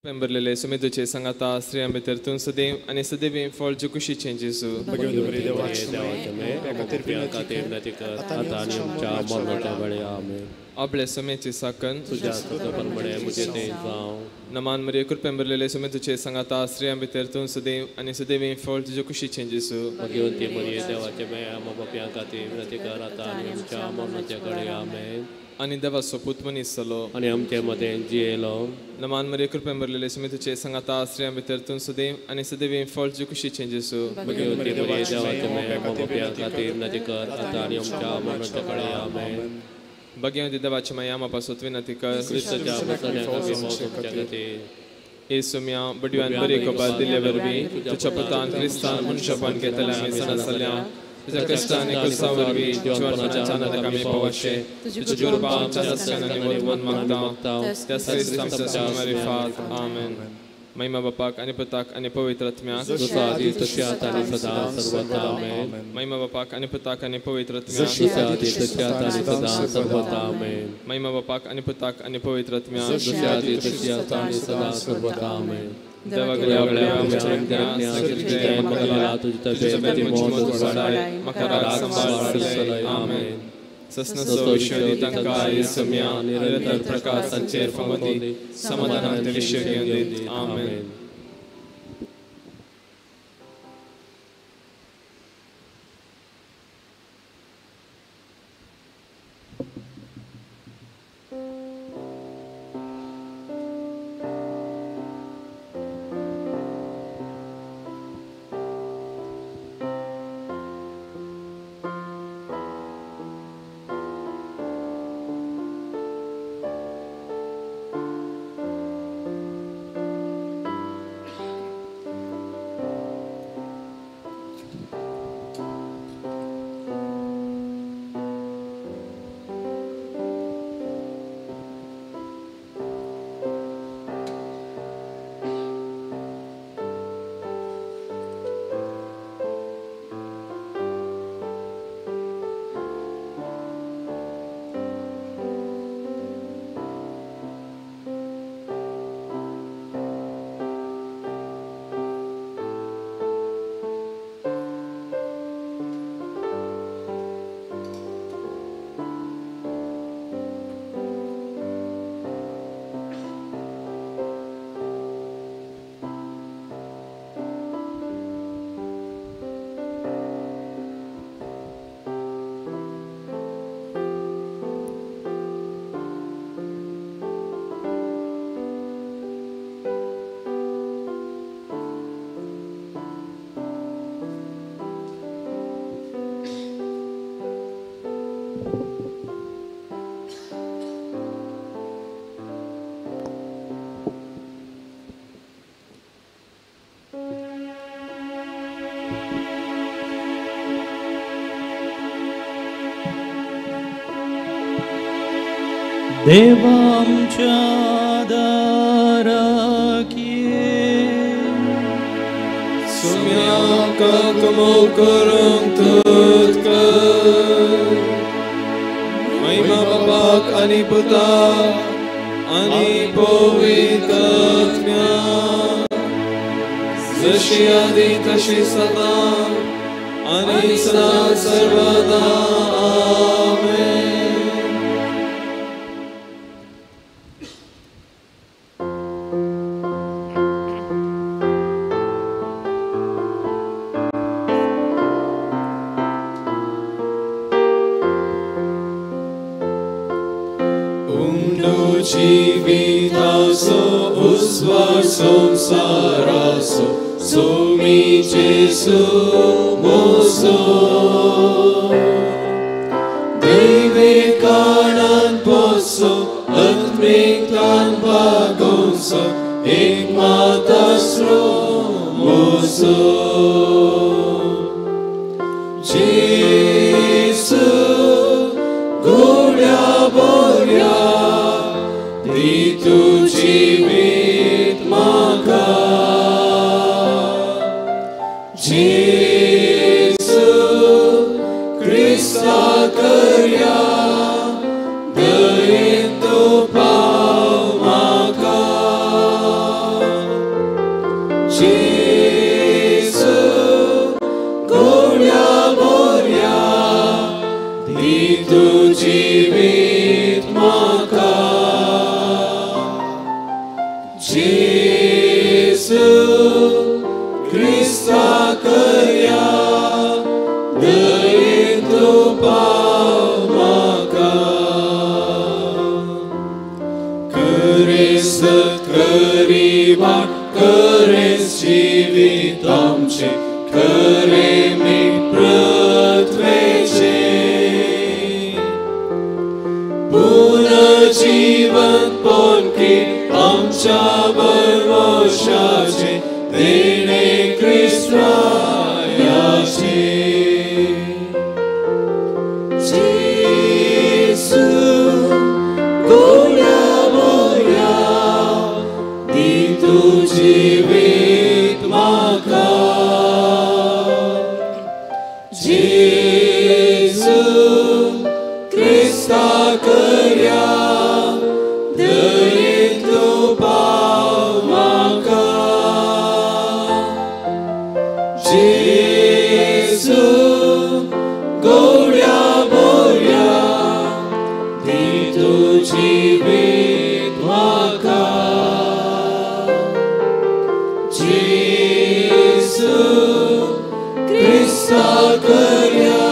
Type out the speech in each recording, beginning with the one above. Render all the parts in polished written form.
पेंबरलेले सुमेदूचे सांगाता स्त्रियां भितर तूं सदैव आनी सदैव फळ कुशीचें जेजू. आपले सुमेची साकन नमान मरिये कृपेंबरलेले सुमेदूचे सांगाता स्त्रियां भितर तूं सदैव आनी सदैव फळ कुशीचें जेजू. आनी देवाचो पूत मनीस जालो आनी आमचे मदें जियेलो. नमान मरिये कृपेंबरलेले सुमेदूचे सांगाता स्त्रियां भितर तूं सदैव आनी सदैव फळ कुशीचें जेजू. भाग्यवंती देवाची माया आमा पासत विनंती कर. येसू म्या बडव्यान बरी खबर दिल्ले वरवीं तुज्या पुतान क्रिस्तान मनशापण घेतल्या आमी सणसल्या तुज्या कश्टान क्रुसा वरवीं जिवनाच्या आनंदाक आमी पावशे तुज्या कृपा आमच्या आनी वर्तमान मागता त्या क्रिस्त आमच्या मारिफात. आमेन. महिमा बापाक आनी पुताक आनी पवित्र आत्म्याक. महिमा बापाक आनी पुताक आनी पवित्र आत्म्याक. महिमा बापाक आनी पुताक आनी पवित्र आत्म्याक. निरंतर प्रकाशाचेर फावती समाधानांत विश्व घेवन दीत. आमेन. देवामच्या दाराक ये सुम्याका तुमो करूंक तुदकर महिमा बापाक आनी पुताक आनी पवित्र आत्म्याक जशी आदी तशी सदां आनी सदां सर्वदा. आमेन. Samsaraso, Sumi Jesu Moso. Devi kanan poso, atmiktan pagonso, ikmatasro moso. Jesu, Guria Boria, di tu jivit maka. Jesu Krista karya dayin tu pav maka. जेजू गोड्या बोऱ्या दी तूं जिवीत म्हाका. जेजू क्रिस्ता करया दयेन तूं पाव म्हाका. करेसत करी वाट करेस जिवीत आमचें खरें मीठ पृथ्वेचें. पुनर्जीवन पोनकी आमच्या भरवशाचें देणें क्रिस्तायाचें. जेजू गोड्या बोऱ्या दी तूं जिवीत म्हाका. जेजू क्रिस्ता करया दयेन तूं पाव म्हाका. जेजू गोड्या बोऱ्या दी तूं जिवीत म्हाका. जेजू क्रिस्ता करया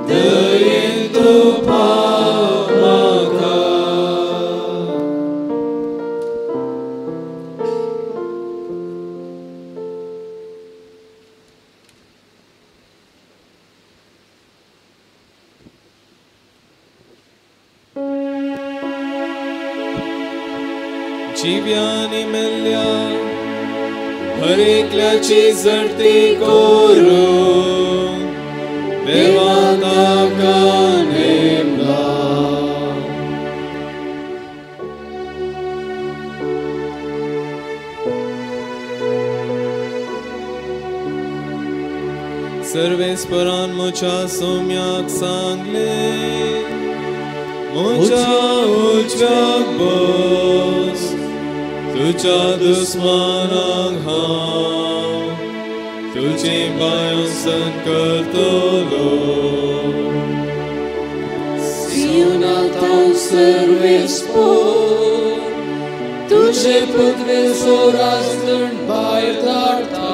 दयेन तूं पाव म्हाका. जिव्यांनी मेल्ल्या हर एकल्याची झडती करून देवान ताका नेमला. सर्वेस्परान म्हज्या सोम्याक सांगलें म्हज्या उजव्याक बस तुज्या दुस्मानांक हांव तुजें पांयांसन करतलो. सियोनांत सर्वेस्पोर तुजे पदवे सोरासण भायर धाडटा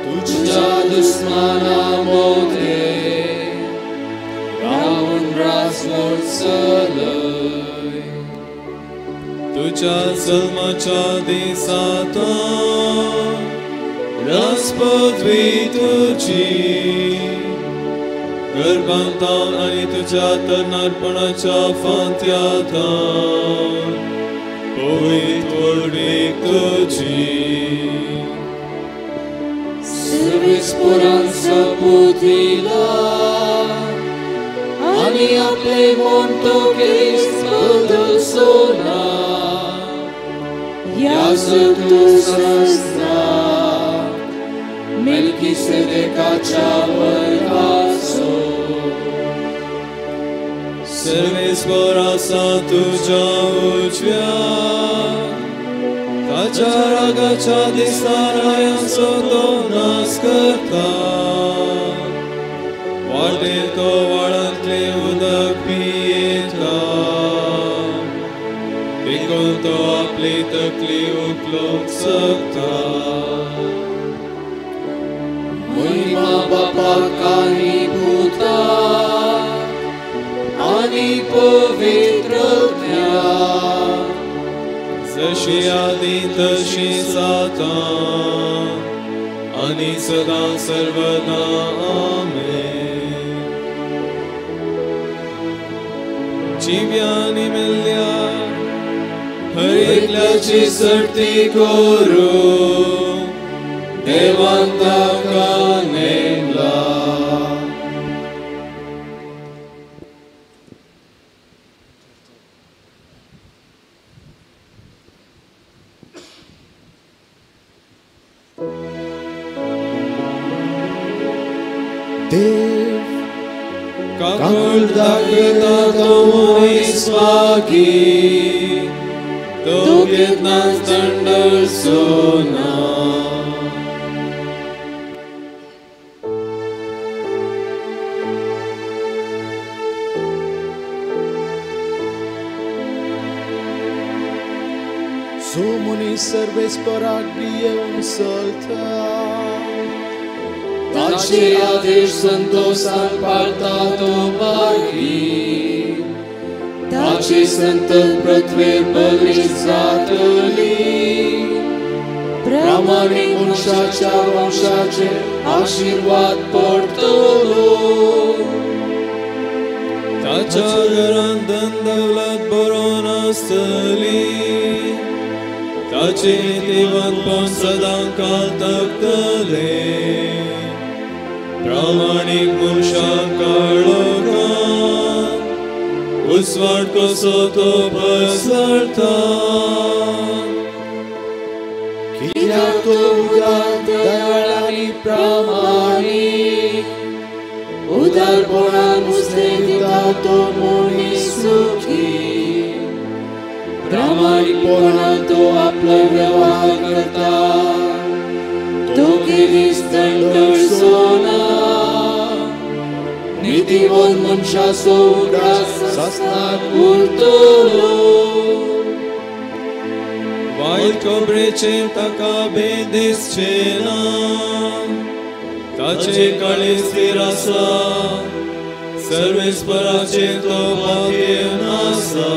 तुज्या दुस्माना मोदे रावून रासवळ चलय. तुज्या जल्माच्या दिसांत रासपदवी तुजी गर्भांतावन आनी तुज्या तरणाटपणाच्या फांत्यांतावन पवित्र व्हडवीक तुजी. सर्वेस्पोरान सपूत दिला आनी आपले मन तो क्रिस्त बदलचो ना. याजक तूं सजना मेल्कीसेदेकाच्या वर्गाचो. सर्वेस्पर आसा तुज्या उजव्याक ताच्या रागाच्या दिसा रायांचो तो नाश करता. वाटेर तो व्हाळांतलें उदक पियेता देखून तो आपली तकली उखलूंक शकता. महिमा बापाक आनी पुताक आनी पवित्र आत्म्याक जशी आदी तशी आतां आनी सदां सर्वदा. आमेन. जिव्यांनी मेल्ल्या हर एकल्याची सर्ती करूं देवान ताका नेमला. देव काकूळ दाखयता तो मनीस मागीर तो केन्नाच दंडळचो ना. जो मनीस सर्वेस्पराक भियेवन चलता ताचे आदेश संतोषान पाळता तो मागीर ताचे संतत पृथ्वेर बळिश्ट जातली. प्रामाणीक मनशाच्या वंशाचेर आशिर्वाद पडटलो. ताच्या घरांत धन दौलत बरोवन आसतली, ताचे नितीवंतपण सदां काल तगतले. प्रामाणीक मनशाक काळोखांत उजवाड कसो तो पसरता. कित्याक तो उदार दयाळ आनी प्रामाणीक, उदारपणान मुसलें दिता तो मनीस सुखी. प्रामाणीकपणान तो आपलो वेव्हार करता, तो केदीच दंडळचो ना. नितीवंत मनशाचो उगडास सासणाक उरतलो. वायट खबरेचें ताका भेद दिसचें ना, ताचें काळीज स्थीर आसा, सर्वेस्पराचेर तो पातयेवन आसा.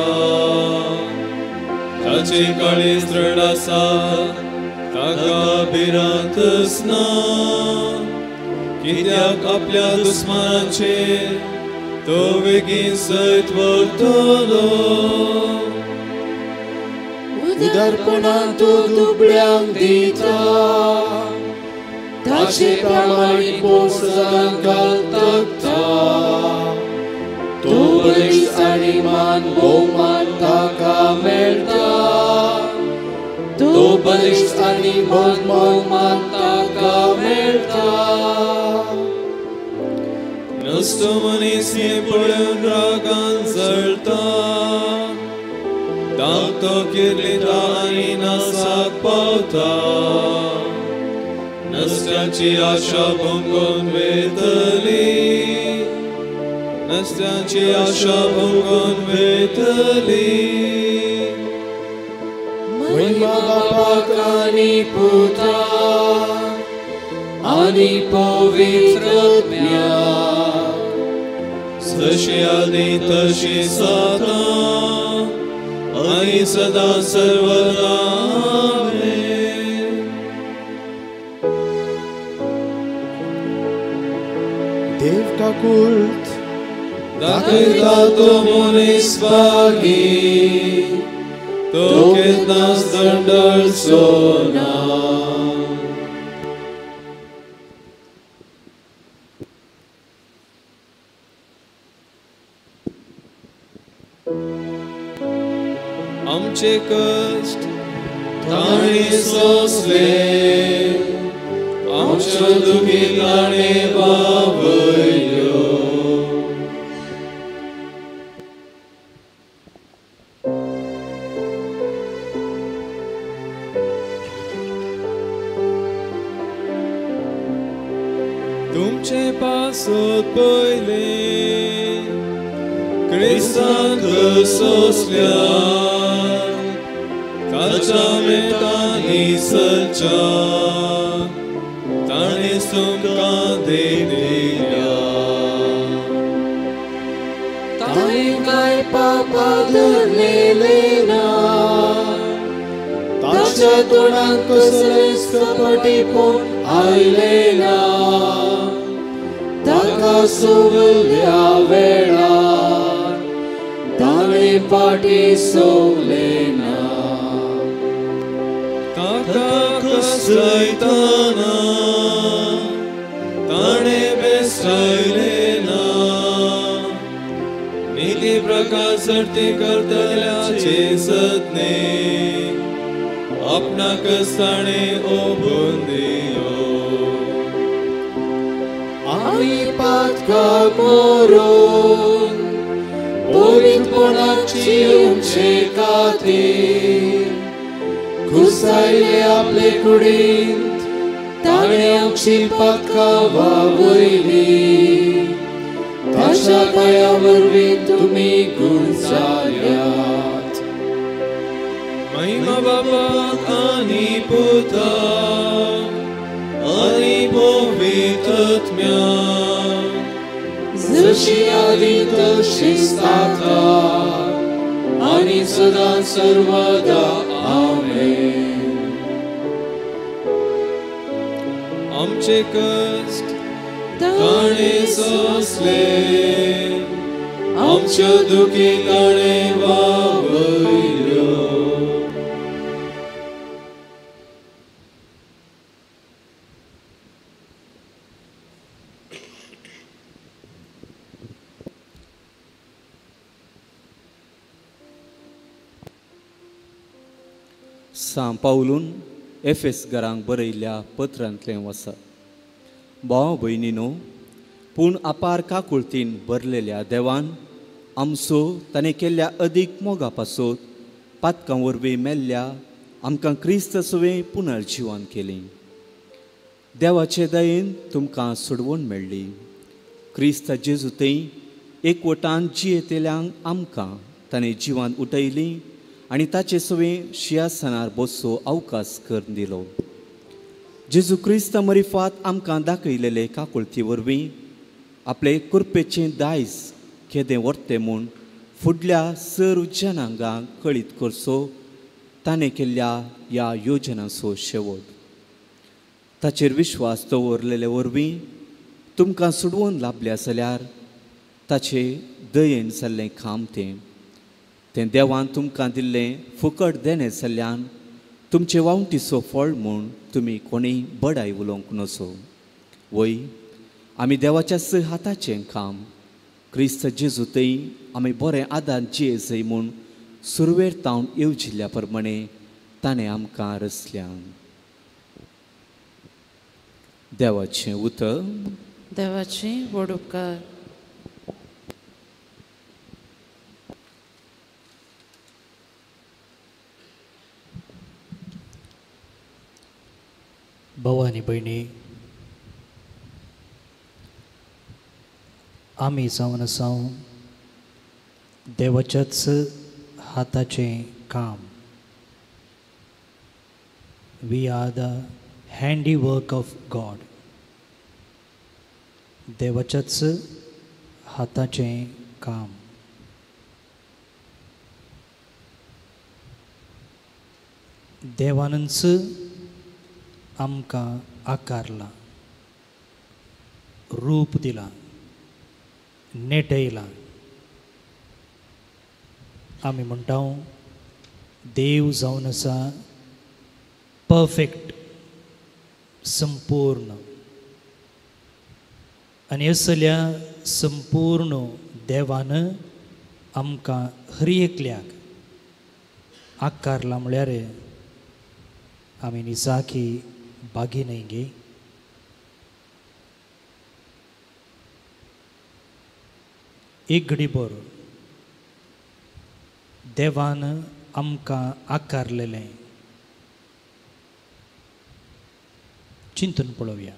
ताचें काळीज दृढ आसा, ताका भिरांतच ना. कित्याक आपल्या दुस्मानाचेर तो बेगीन सयत व्हरतलो. उदारपणान तो दुबळ्यांक दिता, ताचे प्रामाणीकपण सदां काल तगता. तो बळिश्ट आनी मान भोवमान ताका मेळटा, तो बळिश्ट आनी मान भोवमान ताका मेळटा. नश्टो मनीस हें पळोवन रागान जळटा, धांवतो किर्लिता आनी नासाक पावता. नश्ट्याची आशा भंगून वेतली, नश्ट्याची आशा भंगून वेतली. महिमा बापाक आनी पुताक आनी पवित्र आत्म्याक, जशी आदी तशी सदां आनी सदां सर्वदा. आमेन. देव काकुळट दाखयता तो मनीस भागी, तो केन्नाच दंडळचो ना. आमचे कश्ट ताणें सोंसले, आमच्यो दुखी ताणें बावयल्यो. तुमचे पासत पयलें क्रिस्तान सोंसल्यार, ताच्या मेटांनी चलच्या ताणें तुमकां देख दिल्या. ताणें कांय पापां धरलेलें ना, ताच्या तोंडांत कसलेंच कपटीपण आयलें ना. ताका सोवल्या वेळार ताणें फाटीं सोडलें ना. ताका कसयतना ताणें बेसयलें ना. निती प्रकार सर्ती करतल्याचे सदने आपणाकच ताणें ओबून दिलो. आमी पातकाक मरून पवित्रपणाक जियेवचे खातीर कुसायले आपले कुडींत ताणें आमची पातकां वावयली. ताच्या पांया वरवीं तुमी गूण जाल्यात. महिमा बापाक आनी पुताक आनी पवित्र आत्म्याक, जशी आदी तशीच आतां आनी सदां सर्वदा. आमेन. आमचे कश्ट ताणें सोंसले, आमच्यो दुखी ताणें वावयल्यो. सां पावलून एफेस घरांक बरयल्ल्या पत्रांतलें वसा. भाव भयणीनो, पूण अपार काकुळतीन भरलेल्या देवान आमचो ताणें केल्ल्या अदीक मोगा पासत पातकां वरवीं मेल्ल्या आमकां क्रिस्त सवें पुनर्जिवन केली. देवाचे दयेन तुमकां सोडवण मेळ्ळी. क्रिस्त जेजू थंय एकवटान जियेतल्यांक आमकां ताणें जिवान उठयली आनी ताचे सवें शिंयासनार बसचो अवकाश करून दिलो. जेजू क्रिस्त मरिफात आमकां दाखयलेले काकुळती वरवीं आपले कृपेचें दायज केदें व्हरतें म्हूण फुडल्या सर्व जनांगांक कळीत करचो ताणें केल्ल्या ह्या योजनाचो शेवट. ताचेर विश्वास दवरलेले वरवीं तुमकां सोडवून लाभल्या जाल्यार ताचे दयेन जाल्लें काम तें तें देवान तुमकां दिल्लें फुकट देणें जाल्ल्यान तुमचे वावटीचो फळ म्हूण तुमी कोणीय बडाय उलोवंक नसो. वय आमी देवाच्या स हाताचें काम क्रिस्त जेजू थंय आमी बरें आदार जिये जय म्हूण सुरवेर तावन येवजिल्ल्या प्रमाणे ताणें आमकां रचल्या. देवाचें उतर. देवाचें व्हड उपकार. भाव आनी भयणी, आमी जावन आसा देवाच्याच हाताचें काम. We are the handiwork of God. देवाच्याच हाताचें काम. देवानच आमकां आकारला, रूप दिलां, नेटयलां. आमी म्हणटा देव जावन आसा परफेक्ट, संपूर्ण. आनी असल्या संपूर्ण देवान आमकां हर एकल्याक आकारला म्हळ्यार आमी निजाकी बागी न्हय गे. एक घडी बर देवान आमकां आकारलेलें चिंतून पळोवया.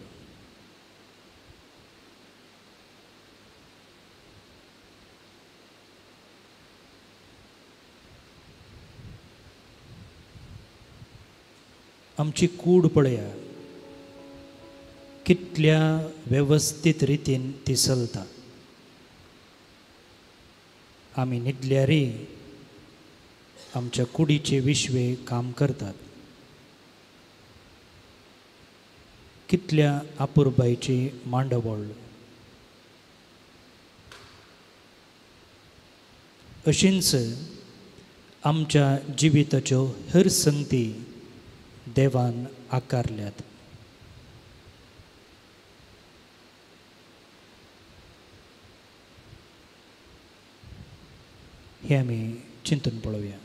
आमची कूड पळया कितल्या वेवस्थीत रितीन ती चलता. आमी न्हिदल्यारय आमच्या कुडीचे विश्वे काम करतात. कितल्या आपुरबायची मांडवळ. अशींच आमच्या जिविताच्यो हर संगती देवान आकारल्यात. हे आमी चिंतून पळोवया.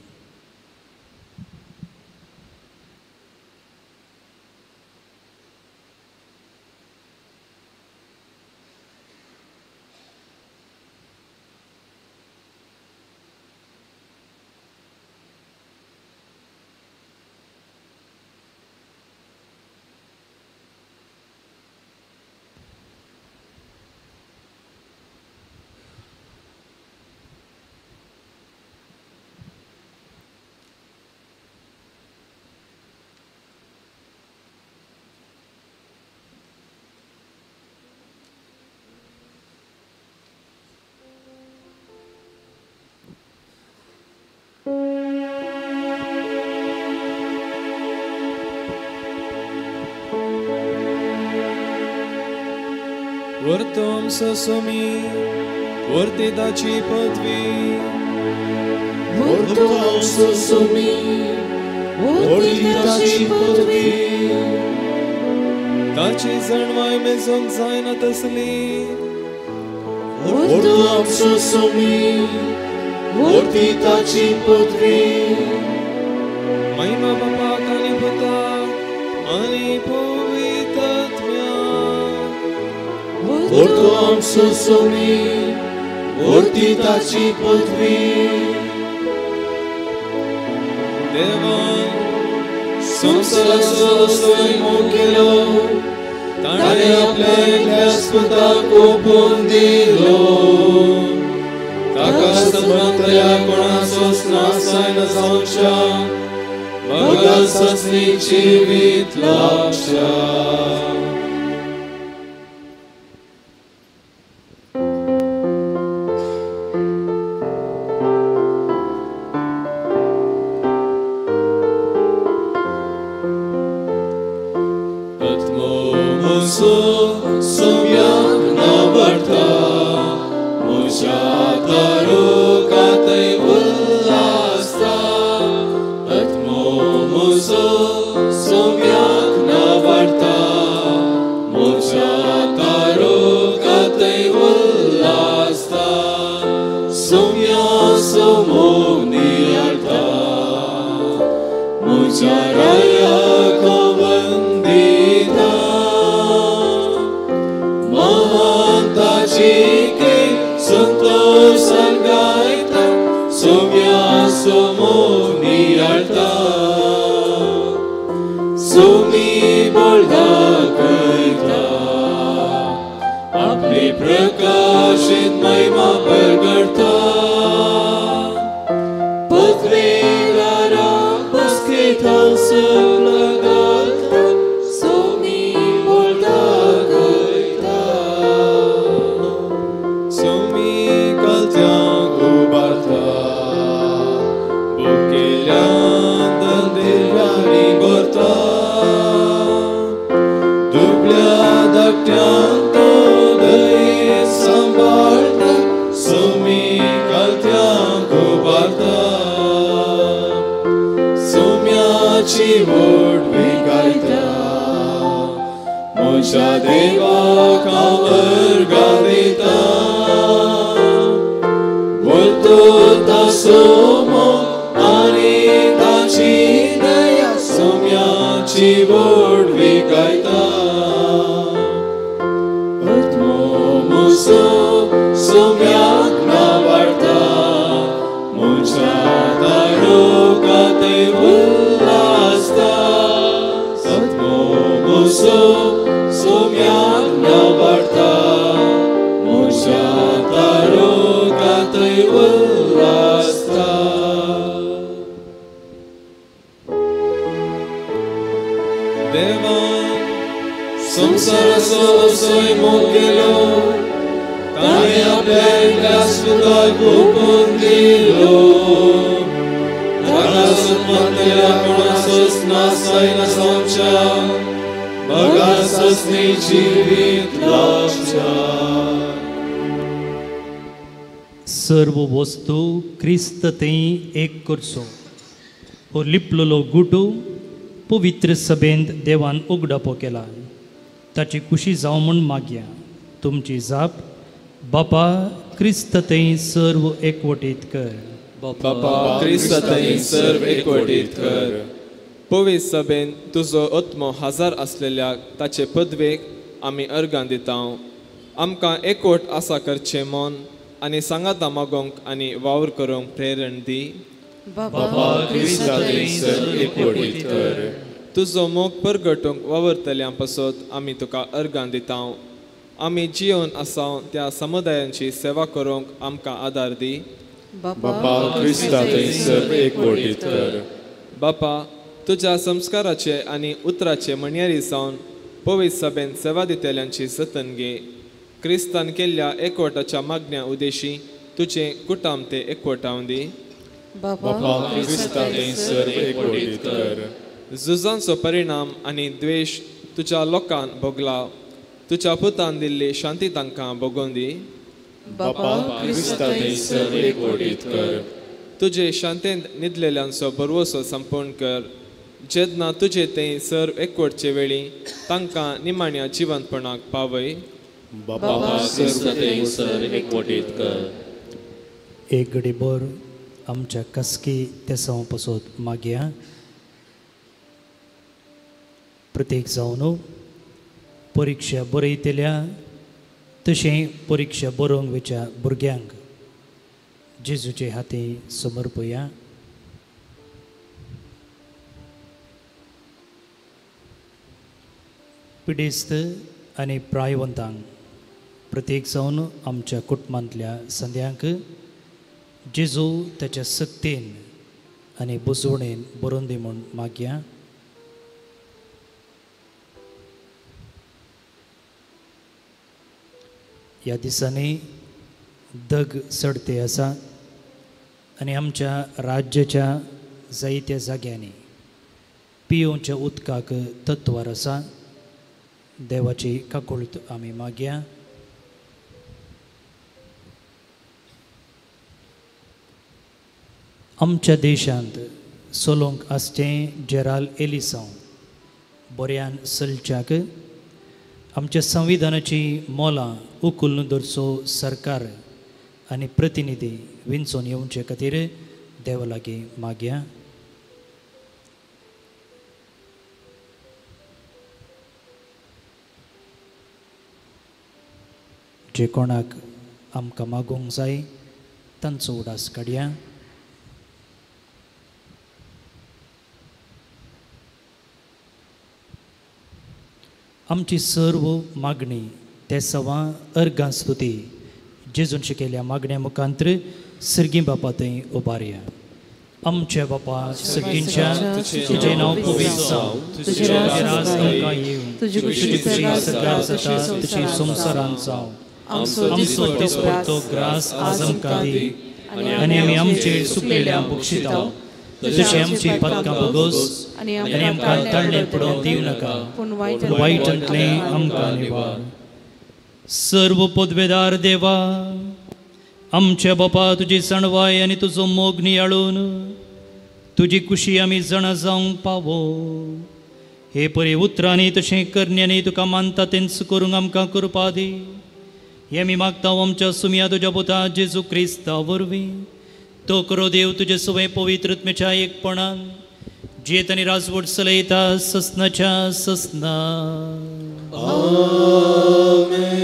वर्तम ससमी वर्ती ताची पदवी वर्तम ससमी वर्ती ताची पदवी ताची जाणवाय मेजूंक जायना तसली वर्तम ससमी वर्ती ताची पदवी महिमा बापाक आनी पुताक आनी पवित्र आत्म्याक वर्तम ससमी वर्ती ताची पदवी देवान संवसाराचो असोय मोग केलो ताणें आपल्या एकल्याच पुताक ओंपून दिलो ताका समजतल्या कोणाचोच नाश जायना जावच्या बगर ससनी जिवीत लाभच्या. सर्व वस्तू क्रिस्त थंय एक करचो हो लिपलेलो गुटू पवित्र सभेंत देवान उगडापो केला ताची खुशी जावं म्हूण मागया. तुमची जाप बापा क्रिस्त थंय सर्व एकवटीत कर. बापा क्रिस्त थंय सर्व एकवटीत कर. पवित्र सभेंत तुजो आत्मो हजार आसलेल्या ताचे पदवेक आमी अर्गां दिता. आमकां एकवट आसा करचें मन आनी सांगाता मागोंक आनी वावर करूंक प्रेरण दी. बापा क्रिस्ता थंय सर्व एकवटीत कर. तुजो मोग परगटूंक वावरतल्यां पासत आमी तुका अर्गां दिता. आमी जिवन आसा त्या समुदायांची सेवा करूंक आमकां आदार दी. बापा क्रिस्ता थंय सर्व एकवटीत कर. बापा तुज्या संस्काराचे आनी उतराचे म्हणयारी जावन पवित्र सभेन सेवा दितल्यांची जतन घे. क्रिस्तान केल्ल्या एकवटाच्या मागण्या उद्देशी तुजें कुटाम ते एकवटावन दी. बापा क्रिस्ता थंय सर्व एकवटीत कर. झुजांचो परिणाम आनी द्वेश तुज्या लोकान भोगला. तुज्या पुतान दिल्ली शांती तांकां भोगोवन दी. बापा क्रिस्ता थंयसर एकवटीत कर. तुजे शांतेंत न्हिदलेल्यांचो भरवसो संपूर्ण कर. जेन्ना तुजे थंय सर एकवटचे वेळी तांकां निमाण्या जिवंतपणाक पावय. बापा क्रिस्ता थंयसर एकवटीत कर. एक घडीभर आमच्या कसकी तेसांव पसत मागया. प्रत्येक जावन परिक्षा बरयतल्या तशें परिक्षा बरोवंक वयच्या भुरग्यांक जेजूचे हाती समर्पया. पिडेस्त आनी प्रायवंतांक प्रत्येक जावन आमच्या कुटुंबांतल्या संद्यांक जेजू ताच्या सक्तेन आनी बुजवणेन बरोवन दी म्हूण मागया. ह्या दिसांनी दग चडते आसा आनी आमच्या राज्याच्या जायत्या जाग्यांनी पियोवच्या उदकाक तत्वार आसा. देवाची काकुळट आमी मागया. आमच्या देशांत सोलोंक आसचें जेराल एलिसांव बऱ्यान सलच्याक आमच्या संविधानाची मोलां उखलून धरचो सरकार आनी प्रतिनिधी विंचोन येवचे खातीर देवा लागीं मागया. जे कोणाक आमकां मागूंक जाय तांचो उडास काडया. आमची सर्व मागणी ते सवां अर्गां स्तुती जेजून शिकयल्या मागण्या मुखांत्र सर्गी बापा थंय उबारया. आमच्या बापा सर्गींच्या, तुजें नांव पवित्र जावं, तुजें राज आमकां येवं, तुजी खुशी सगळ्या जाता तशी संवसारांत जावं. आमचो दिसपडतो ग्रास आज आमकां दी आनी आमी आमचेर सुकलेल्या बक्षिताव तशें आमची पदकां भोगोस आनी आमकां ताळणें पडोवन दिवं नाका, पूण वायटांतलें आमकां निवार. सर्व पदवेदार देवा, आमच्या बापा तुजी सणवाय आनी तुजो मोग नियाळून तुजी खुशी आमी जाणा जावंक पावो. हे परी उतरांनी तशें करण्यांनी तुका मानता तेंच करूंक आमकां करपा दी. हे आमी मागता आमच्या सुमया तुज्या पुता जेजू क्रिस्ता वरवीं. तो करो देव तुजे सवय पवित्र आत्म्याच्या एकपणान जेत आनी राजवट चलयता ससनाच्या ससना. आमेन.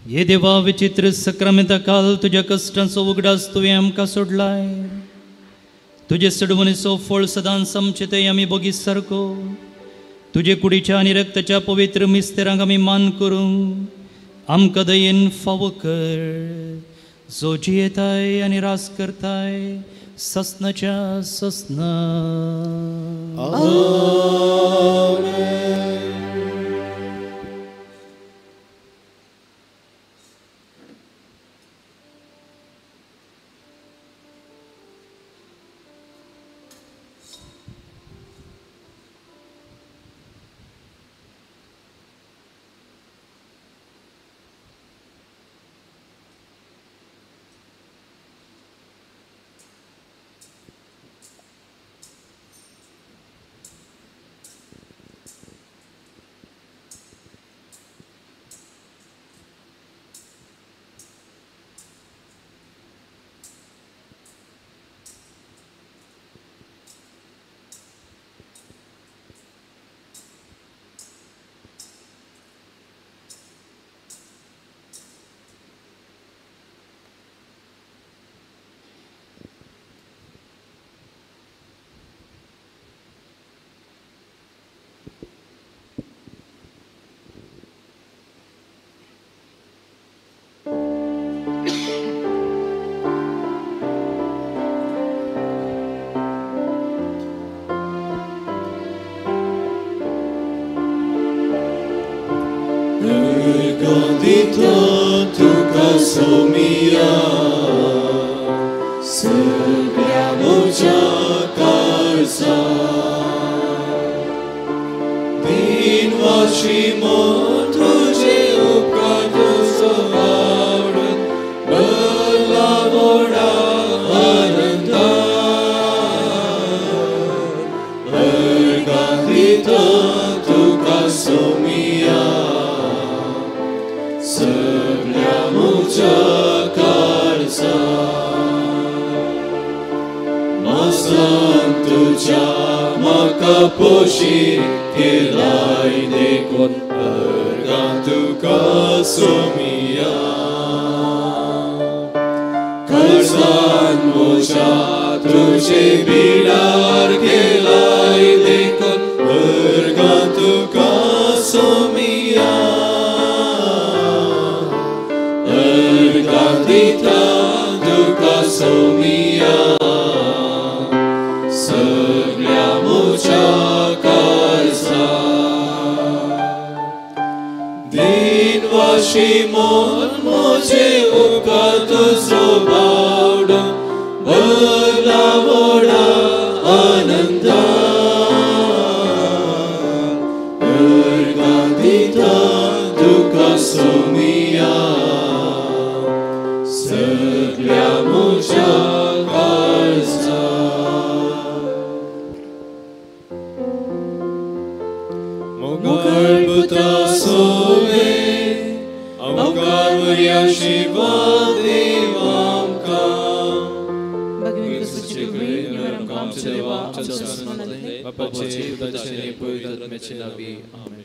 हे देवा, विचित्र सक्रामेंता काल तुज्या कश्टांचो उगडास तुवें आमकां सोडलाय. तुजे सडवणीचो फळ सदांच आमचे थंय आमी बोगीस सारको. तुजे कुडीच्या आनी रक्ताच्या पवित्र मिस्तेरांक आमी मान करूंक आमकां दयेन फावो कर, जो जियेताय आनी रास करताय ससनाच्या ससना. तुका सोमिया सगळ्या म्हज्या काळजा दिनवाशी मन तुजे उपकार तुजो आवडून भरला व्हडा आनंदान अर्घां दिता तुका सोमिया सगळ्या म्हज्या काळजा मासान तुज्या म्हाका पोशीत केलाय देखून अर्घां तुका सोमिया काळजान म्हज्या तुजे बिडार केलाय देखून अर्घां तुका सोमिया अर्घां दिता तुका सोमिया सगळ्या म्हज्या काळजा दिनवाशी मन म्हजे उपकार तुजो बावडो भरला व्हडा आनंदान अर्घां दिता तुका सोमिया सगळ्या म्हज्या काळजा. मोगाळ पुता सोवे आमकां बऱ्या आशिर्वाद देव आमकां. भगवान क्रिस्तूचे कृपेन निवार आमकां आमच्या देवा आमच्या स्मरणांतले बापाचे पुताचे आनी पवित्र आत्म्याचे नांवी आमेन.